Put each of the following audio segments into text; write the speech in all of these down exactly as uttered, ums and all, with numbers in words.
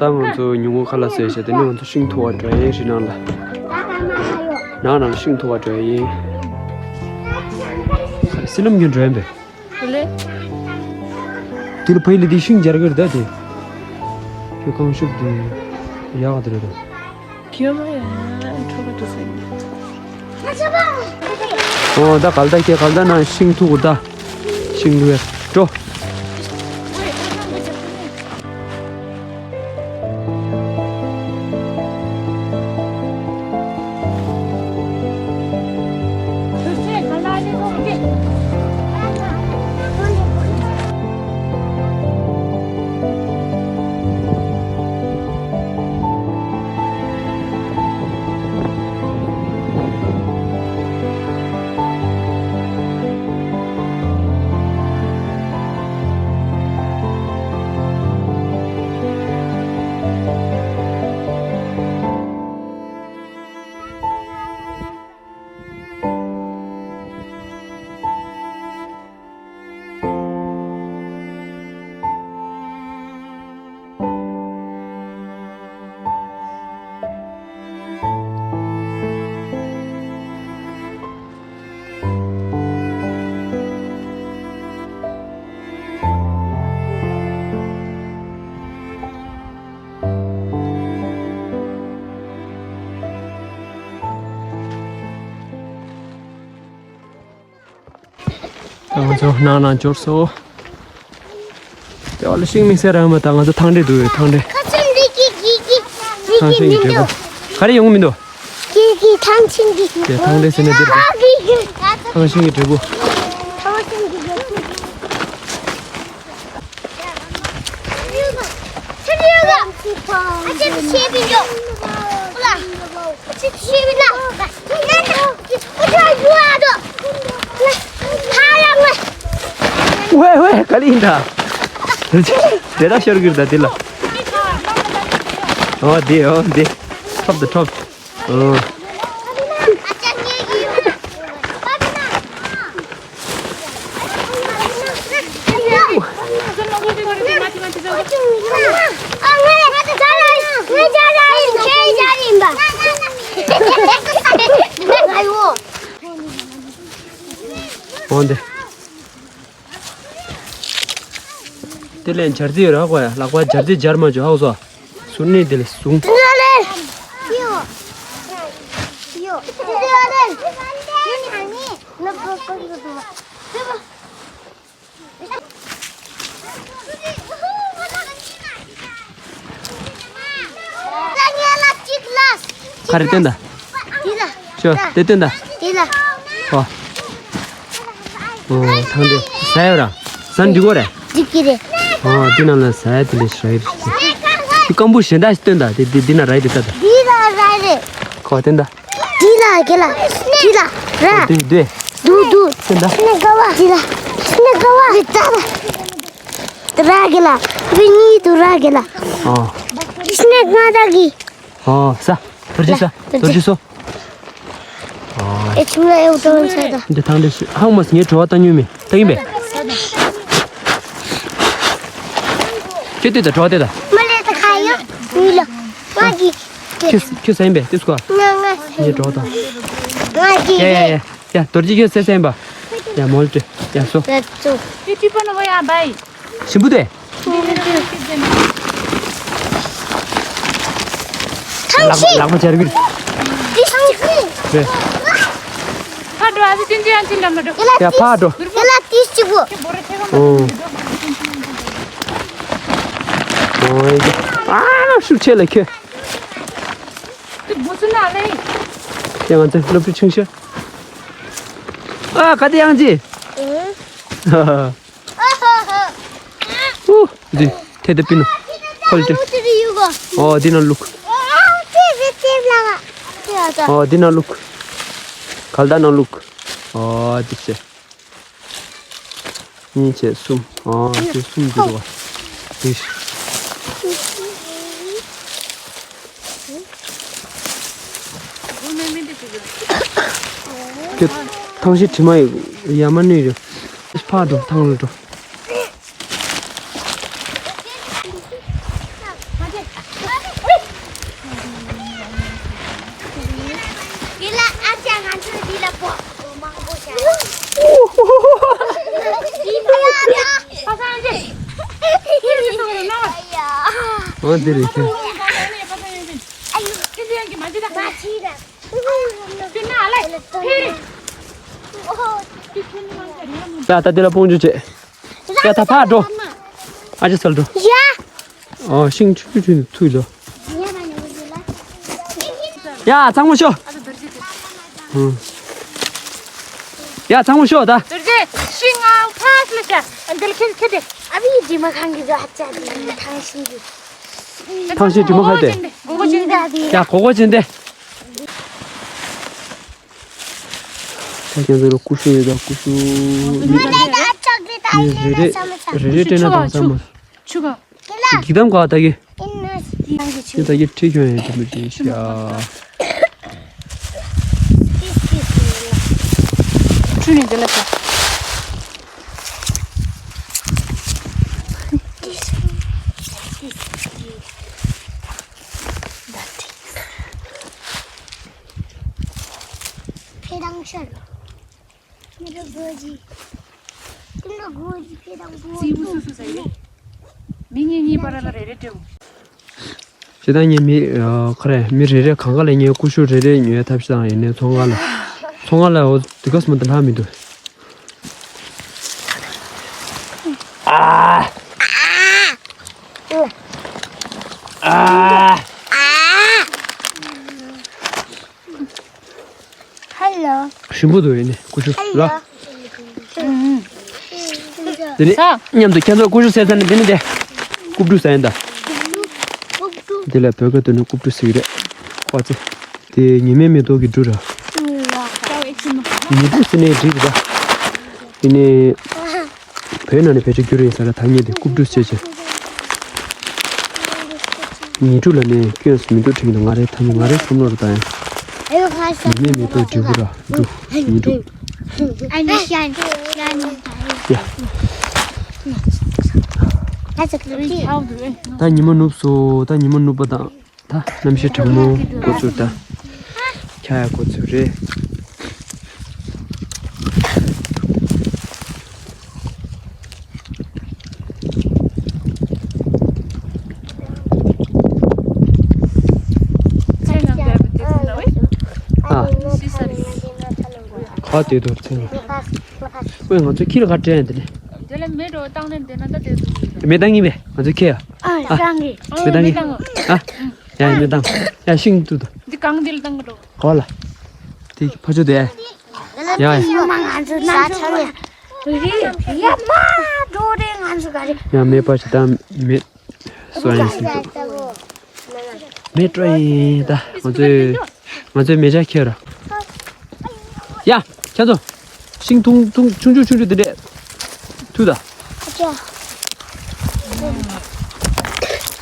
ད་ང་ཚོ་ཉིན་གུང་ཁ་ལག་ཟས་བྱས་དེ་ནས་ང་ཚོ་ཤིང་འཐུ་བར་འགྲོ་ཡིན། རི་ནང་ལ། ནང་ནང་ཤིང་འཐུ་བར་འགྲོ་ཡིན། སི་ལམ་རྒྱུན་འགྲོ་ཡིན་པས། ཨ་ལེ། དེ་ལ་ཕ་ཡུལ་ལ་དེ་ཤིང་སྦྱར་གི་རེད་ད་དེ། ཁྱོད་གང་ཤུབ་དེ་ཡག་དེ་རེད་ད། ཁྱོད་མ་ཡ་ཁྲོ་བ་དུ་ཟེར་ནི། ཨོ་ད་གལ་ད་ཁྱེད་གལ་ད་ན་ཤིང་འཐུ་གོ་ད། ཤིང་འཐུ་བས་འགྲོ། ང་ཚོ་ནང་ནང་འབྱོར་སོང་། དེ་བ་ལ་ཤིང་མིག་སེར་རང་མ་ད་ང་ཚོ་ཐང་འདྲེ་འདུག་ཐང་འདྲེ། ཁ་ཆེམས་འདི་གི་གི་གི་གི་ཐང་གི་ཤིང་གི་མི་འདྲེ་འདུག་པོ། ག་རེ་ཡོང་གི་མི་འདུག་གི་གི་ཐང་ཆེན་གི། དེ་ཐང་འདྲེ་ཟེར་ན་འདིར་འདུག་གི་གི་ཐང་ཤིང་གི་འདྲེ་པོ། ཐང་ཤིང་གི་འདྲེ་པོ། ཝེ་ཝེ་ག་ལི་ཡིན་ད། དེ་ར་ཤར་གིར་ད་དེ་ལ། ཨོ་དེ་ཨོ་དེ། ཐོབ་ད་ཐོབ། ཨོ། འོན་ཏེ། དེ་ལས་འབྱར་རྩི་ཡོད་ར་གོ་ཡ། ལག་པ་འབྱར་རྩི་འབྱར་མ་བྱོས་ཧ་གོ་སོང་། ཟུར་ནས་དེ་ལས་བཟུང་། ཁ་རེ་སྟོན་ད། འདི་ལ། ཤོ་དེ་སྟོན་ད། འདི་ལ། ཨོ། ཨོ་ཐང་འདི་ཟ་ཡོད་ར། ཟ་འདི་གོ་རེད། འདི་གི་རེད། ཨོ་འདི་ནང་ལ་ཟ་ཡ་དེ་ལས་ཤོ་ཡི་རེད། འདི་སྐམ་པོ་གཞན་དག་ཞིག་སྟོན་ད། དེ་འདི་འདི་ན་ར་ཡི་དེ་ལྟ་ད། འདི་ལ་ར་རེད། ཁོ་སྟོན་ད། འདི་ལ་གི་ལ། འདི་ལ་ར། འདི་འདི། དུ་དུ། སེམས་ད། སེམས་ཀ་བ། འདི་ལ། སེམས་ཀ་བ། འདི་ལྟ་ལ། དུ་ར་གི་ལ། བི་ནི་དུ་ར་གི་ལ། ཨོ། སེམས་ཀ་ད་གི། ཨོ་ས། དོར་ཇི་ས། དོར་ཇི་སོ། ཨོ། ཨེ་ཆུང་ལ་ཨེ་འུ་ཏོ་ས་ད། འདི་ཐང་འདི་ཧང་མ་སི་ངའི་བྲོ་བ་ལྟ་ཉུལ་མེད་ལྟ་ཡིན་པས། ཁྱེད་ལྟོས་ད་བྲོ་བ་ལྟོས་ད། མ་ལས་ད་ཁ་ཡོད་མི་ལ། ང་གི། ཁྱོད་ཁྱོད་ཟ་ཡིན་པས་དེ་སུ་ག་ང་ང་ཟ་ཡིན། ངའི་གྲོགས་དང་། ང་གི་ཡ་ཡ་ཡ་ཡ། རྡོ་རྗེ་ཁྱོད་ཟས་ཟས་ཡིན་པ། ཡ་མོལ་ཏེ་ཡ་སོ། ཡ་ཙོ། དེ་ཁྲིད་པ་ནོ་ཡ་བའི། ཞིམ་པོ་དེ། ཐང་ཤིང་། ལག་པ་སྦྱར་གི་རེད། དེ་ཤིང་། རེད། ཕར་འགྲོ་ཨ་ཙི་ཅིན་ཅི་ཡང་ཅིན་འགྲམ་ལ་འགྲོ། ཡ་ལ་ཡ་ཕར་འགྲོ། ཡ་ལ་ཏིས་གཅིག་པོ། ཁྱོད་བོ་ར་ཁྱེད་གང་འགྲོ། ཨོ། ཨོ་ཡ། ཨ་ཤུགས་ཆེ་ལ་ཁྱོད། དེ་ང་ཚོའི་སློབ་ཕྲུག་ཆུང་ཤོས། ཨ་ག་དེ་ཡང་ཅི། ཨུ། འདི་ཐེ་ཐེ་པི་ནོ། ཁོལ་ཏེ། ཨོ་འདི་ནང་བླུགས། ཨོ་འདི་ནང་བླུགས། གལ་ད་ནང་བླུགས། ཨོ་འདི་ཚེ། གཉིས་བྱས་གསུམ། ཨ་དེ་གསུམ་འདུག་བ། དེ། ཁྱོད་ཐང་ཤེས་དྲི་མ་ཡ་མ་ནུས་རེད། ཕར་འགྲོ་ཐང་ལ་འགྲོ། ཨོ་འདི་རེད་ཁྱོད། ད་ད་འདི་ལ་སྤུངས་ཆུ་བྱེད། ཡ་ད་ཕར་འགྲོ། ཨ་ཅེ་སལ་འགྲོ། ཡ། ཨོ་ཤིང་ཆུ་ཆུ་ཆུ་ཐུག་ལོ། ཡ་ཚང་མ་ཤོག་ཡ་ཚང་མ་ཤོག་ད། རྡོ་རྗེ་ཤིང་ང་ཕ་སླེ་ཤ། འདིར་ཁེ་ཁེ་དེ། ཨ་བི་འདི་མ་ཁང་གི་ཛ་ཧ་ཅ་དེ་ཐང་ཤིང་གི། ཐང་ཤིང་དྲི་མ་ཁ་དེ། གོ་གོ་ཅན་དེ། ཡ་གོ་གོ་ཅན་དེ། ད་ཁྱེད་ཚོ་ལ་ཀུ་ཤུ་ཡོད་ད་ཀུ་ཤུ། མི་རེ་རེ་རེ་རེ་སྤྲད་ན་དང་ས་མ། ཆུ་ག་ཆུ་ག་གི་དམ་ག་ད་གི། ཁྱེད་ད་གི་ཁྲིད་ཁྱོད་ཡོད་དེ་མི་དྲིས་ཤ། ཁྲུ་ནས་དེ་ལ་ཆ། ཕེ་རང་ཤར། ཉི་རོ་གོ་ཇི། ཉི་རོ་གོ་ཇི་ཕེ་རང་གོ་ཇི། རྩིས་བུ་སུ་སུ་ཟ་ཡོད། མི་གཉིས་གཉིས་བར་ལ་རེ་རེ་སྤྲད། ཅི་ད་ངས་མི་ཁ་རེ་མི་རེ་རེ་གང་ག་ལ་ངས་ཀུ་ཤུ་རེ་རེ་ཉོས་ཐབས་ཤེས་དང་ཡིན་ནའི་ཚོང་ཁང་ལ་ཚོང་ཁང་ལ་འོ་དེ་ག་སྨོ་དེ་ལྷག་མི་འདུག་ཨ། ཨ། ཧེ་ལོ། ཞིམ་པོ་འདུག་ཡིན་ནི་ཀུ་ཤུ་ལ། དེ་ནི་མཉམ་དུ་ཁྱེད་ཚོ་ཀུ་ཤུ་ཟས་ཚར་ནས་དེ་ནི་དེ། རྐུབ་དྲུག་ཟ་ཡིན་ད། དེ་ལ་བོད་སྐད་དུ་ནི་རྐུབ་དྲུག་ཟེར་གི་རེད། ཁོ་ཚོ། དེ་ཉི་མའི་མེ་ཏོག་གི་འབྲུ་ར། ཉི་འབྲུ་ཟེར་ནས་འགྲིག་གི་ད། དེ་ནི། བོད་ནང་ནས་བེད་སྤྱོད་རྒྱུ་རེད་ཟེར་ལ་ཐ་སྙད་དེ་རྐུབ་དྲུག་ཟེར་ཅིང་། ཉི་འབྲུ་ལ་ནི་སྐྱོན་སུ་མི་འདུག་དྲན་གྱི་འདུག་ང་རའི་ཐ་སྙད་ང་རའི་བསམ་བློ་རུ་ད་ཡང་། ཉི་མའི་མེ་ཏོག་འབྲས་བུ་ར་འབྲུ་ཉི་འབྲུ། ཡ། ད་ཉི་མ་ནུབ་སོང་ད་ཉི་མ་ནུབ་པ་དང་། ད་གནམ་གཤིས་གྲང་མོ་འགོ་ཚུགས་ད། འཁྱག་ཡ་འགོ་ཚུགས་རེད། ཨ། ཁ་དེ་དུར་ཚེ་ལ། ཝེ་ང་ཚོ་ཁྱི་ལ་ཁ་སྤྲད་ཡ་འདི་ནས། དེ་ལ་མེ་འགྲོ་བཏང་ནས་འདི་ན་ད་དེ་དུ་མེ་བཏང་གི་མེད་ང་ཚོ་ཁྱི་ཡ། ཨ་བཏང་གི་མེ་བཏང་གི་ཨ། ཡ་ཡ་མེ་བཏང་ཡ་ཤིང་ཏུ་ད། འདི་གང་འདི་ལ་བཏང་གི་འགྲོ། གོ་ལ། དེ་ཕ་ཆུ་དེ། ཡ་ཡ། ཡ་མ་འགྲོ་རེ་ང་ཚོ་ག་རེ། ཡ་མེ་པ་ཆུ་ད་མེ། སོ་ཡིན་སྲིད་འདུག་མེ་སྤྲོ་ཡིན་ད་ང་ཚོའི་ང་ཚོའི་མེ་ཆ་ཁྱེར་ར། ཡ་ཁྱེད་ཚོ་ཤིང་ཐུང་ཐུང་ཆུང་ཆུང་ཆུང་ཆུང་དེ་འདྲས་ཐུ་ད། ཨ་ཅག་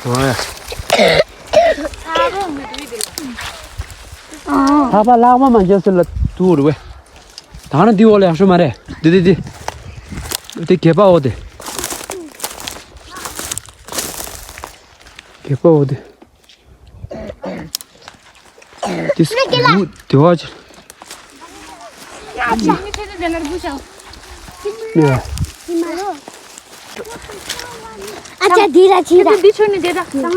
ཨོ་ཡ། ལྷག་པ་ལྷག་པ་མ་འཇལ་ཟེར་ལ་ཐུ་རུ་བས། ད་ནི་འདི་འོག་ལ་ཡག་ཤོས་མ་རེད། འདི་འདི་འདི། འདི་སྒལ་པ་འོག་དེ། སྒལ་པ་འོག་དེ། འདི་སྒུག་དེ་བ་ཅི། ཨ་ཅག་འདི་ར་ཅི་ར། འདི་ཆོད་ནས་བསྡད་ད།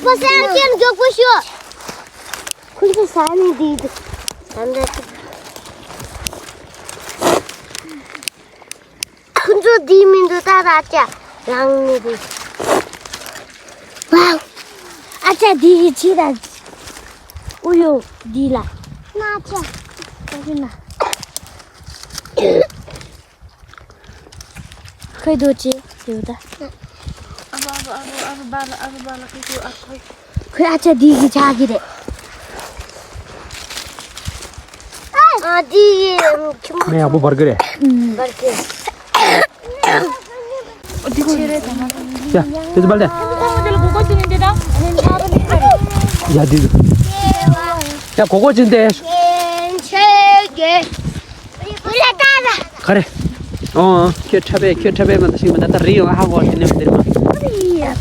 ཁོ་སེམས་ཅན་མགྱོགས་པོ་ཤོག་ཁོ་ཚོ་ས་ནས་བསྡད་འདུག་ད་ལྟ་ཁོ་ཚོ་བསྡད་མི་འདུག་ད་ད་ཅག་རང་ནས་བསྡད། ཝའོ། ཨ་ཅག་འདི་གི་ཕྱི་ལ། ཨུ་ཡོ་འདི་ལ། ན་ཅག་ད་གི་ན། ཁོས་རྡོ་རྗེ་ཡོད་ད། ཁོས་ཨ་ཅག་འདི་གི་ཆགས་ཀྱི་རེད། ཨ་འདི་གི་ཁྱིམ་མེ་ཡག་པོ་འབར་གི་རེད། འབར་གི། འདི་ཆེ་རེད་ད། ཡ་དེ་ཚོ་འབར་ལས། ཡ་འདི་ཚོ། ཡ་གོ་གོ་ཅིན་ཏེ། ག་རེ། ཨོ་ཁྱོད་ཁྲ་པས་ཁྱོད་ཁྲ་པས་མ་ད་ཤིང་མ་ད་ད་རི་ཡོང་ཧ་གོ་དེ་ནས་དེ་མ། ཡ་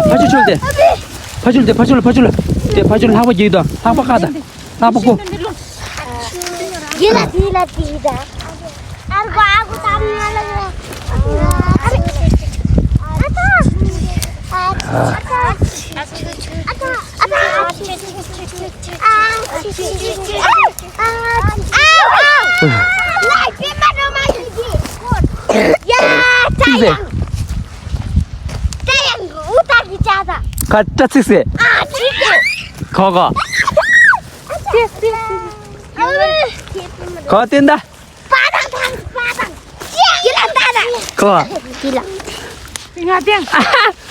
ཕ་ཆུ་ཆུལ་ཏེ། ཕ་ཆུལ་ཏེ་ཕ་ཆུལ་ཕ་ཆུལ། དེ་ཕ་ཆུལ་ལྷག་པ་རྒྱུག་དང་ལྷག་པ་ཁ་དང་ལྷག་པ་ཀོ། དེ་ལ་དེ་ལ་དེ་ད། ཨར་གོ་ཨ་གོ་ད་མ་ལ་ ཚིག་ཟེར། ཁ་སྐྲ་ཚིག་ཟེར། ཁོ་ཁོ། ཁོ་བསྟན་ད། ཁོ།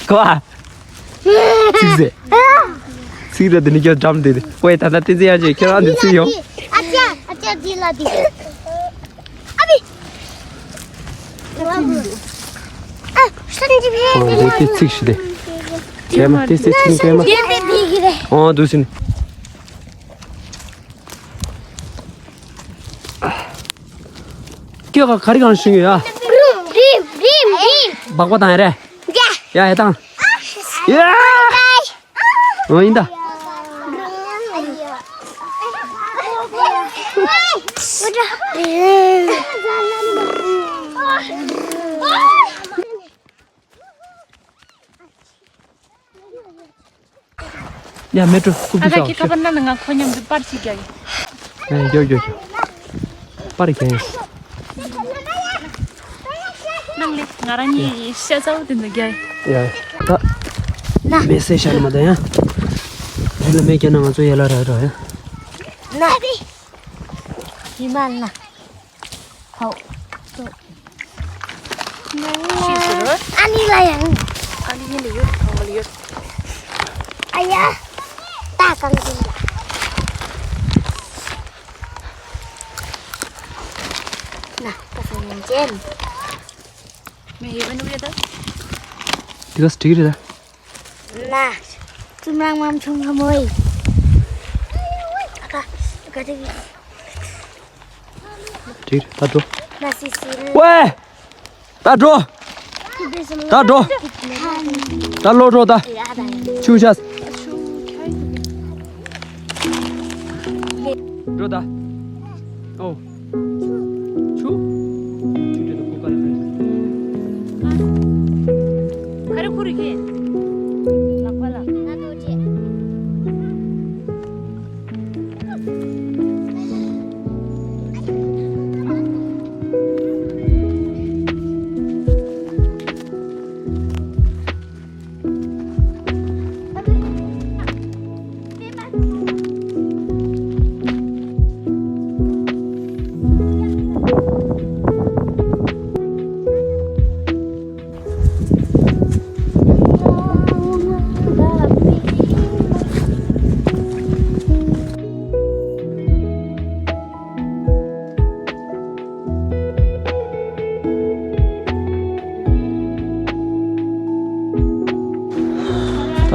ཁོ། ཚིག་ཟེར། ཚིག་རེད་དེ་ནི་ཁྱོད་འགྲམ་དེ་དེ། ཝེ་ད་ལྟ་བསྟན་འཛིན་ཡང་བྱས་ཁྱོད་རང་དེ་ཚིག་ཡོང་། ཨ་ཅག་ཨ་ཅག་འདི་ལ་འདི། ཨ་བི། ཨ་ཤན་ཅི་བི། ཨོ་འདི་དེ་ཚིག་ཞིག་དེ། གས་མ་དེ་ཚིག་ཚིག་གས་མ། འདི་འདི་འདི་གི་རེད། ཨོ་འདུག་སེ་ནི། ཁྱོད་ག་ག་རེ་གང་ཤེས་ཡོད་ཨ། རིམ་རིམ་རིམ། སྦག་སྦག་བཏང་ཡ་རེད། ཡ་ཡ་བཏང་། ཡ། ཨོ་ཡིན་ད། ཡ་མེ་ཏྲོ་ཀུ་ཨ་པི་ད་ཀི་ཁ་པར་ན་ན་ང་ཁོ་མཉམ་དུ་པར་ཅིག་རྒྱག་གི། ཡ་ཡོ་ཡོ་ཡོ། པར་རྒྱག་ཡིན། ནང་ལས་ང་རང་གཉིས་ཤ་ཚ་བོ་དེ་འདྲ་རྒྱག་ཡིན། ཡ་ད། ན་མེ་སེ་ཤ་ནི་མ་ད་ཡ། རི་ལ་མེ་རྒྱག་ན་ང་ཚོ་ཡ་ལ་ར་ར་ཡ། ན་ཡི་མ་ན། ཧོ། ཤེས་སོ། ཨ་ནི་ལ་ཡང་། ཨ་ནི་ཡིན་ལ་ཡོད་གང་ག་ལ་ཡོད། ཨ་ཡ། ད་གང་གི་ལ། ན་ད་སང་ཡང་ཅན། མེ་ཡི་བ་ནུ་ཡ་ད། དེ་ག་སྟིག་རེད་ད། ན། ཁྱིམ་རང་མམ་ཆུང་ཁ་མོ་ཡི། ཨ་ཁ། ཨ་ཁ་དེ་གི། དྲིར་ད་འགྲོ། ན་སི་སི། ཝེ། ད་འགྲོ། ད་འགྲོ། ད་ལོ་འགྲོ་ད། ཆུ་ཤ། འགྲོ་ད། ཨོ། ཆུ། ཆུ་དེ་ལ་ཀུ་ཀ་ལ་ཁ། ཁ་རེ་ཁུ་རེ་ཁེ། ལག་པ་ལ། ང་དོ་ཅེ།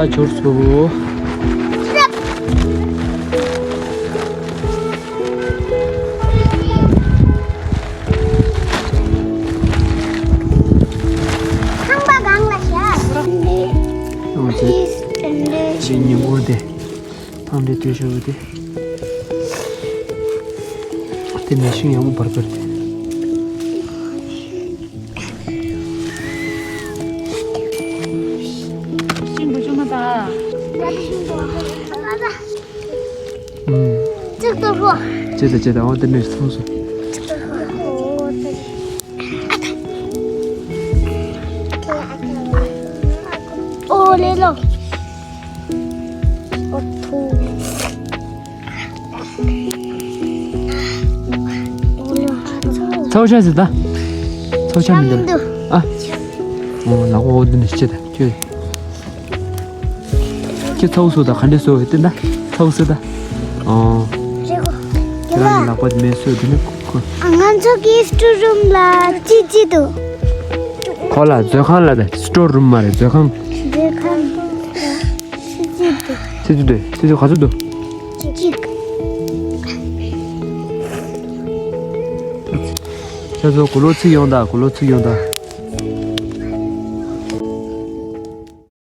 ད་འབྱོར་སོང་། ཁང་པ་སྒང་ལ་བཞག་ཨོ་ཙི། ཅི་ཉིན་མོ་དེ། ཐང་འདྲེ་སྡོད་ཤོག་དེ། དེ་ནས་ཤིང་ཡག་པོ་འབར་འབར་དེ། ཤིང་བུ་ཆུང་མ་ད། ཨུམ། ཅིག་ཏུ་ཧོ། ཅེ་ད་ཅེ་ད་འོ་དེ་ནས་སོང་སོང་། ཨོ་ལེ་ལོ། ཨོ་ཐུ། ཚའོ་ཆ་ཟེར་ད། ཚའོ་ཆ་མི་འདུག་ཨ། ཨོ་ལག་པ་འོ་འདི་ནས་ཤེས་ད་ཁྱོད། ཁྱོད་ཚའོ་སོ་ད་ག་འདྲས་སོ་བསྟན་ད། ཚའོ་སོ་ད། ཨོ། ཁྱེད་རང་གི་ལག་པ་དེ་མེད་སོ་དེ་ནི་ཁོ། ང་ཚོ་གི་སི་ཊོར་རུམ་ལ་ཅི་ཅི་འདུག་ཁོ་ལ་མཛོད་ཁང་ལ་ད་སི་ཊོར་རུམ་མ་རེད་མཛོད་ཁང་། མཛོད་ཁང་། ཆུ་ཚོད་དུ། ཆུ་ཚོད་ག་ཚོད་དུ། གཅིག་ཁྱོད་ཚོ་གུ་ལོ་ཚིག་ཡོང་ད་གུ་ལོ་ཚིག་ཡོང་ད།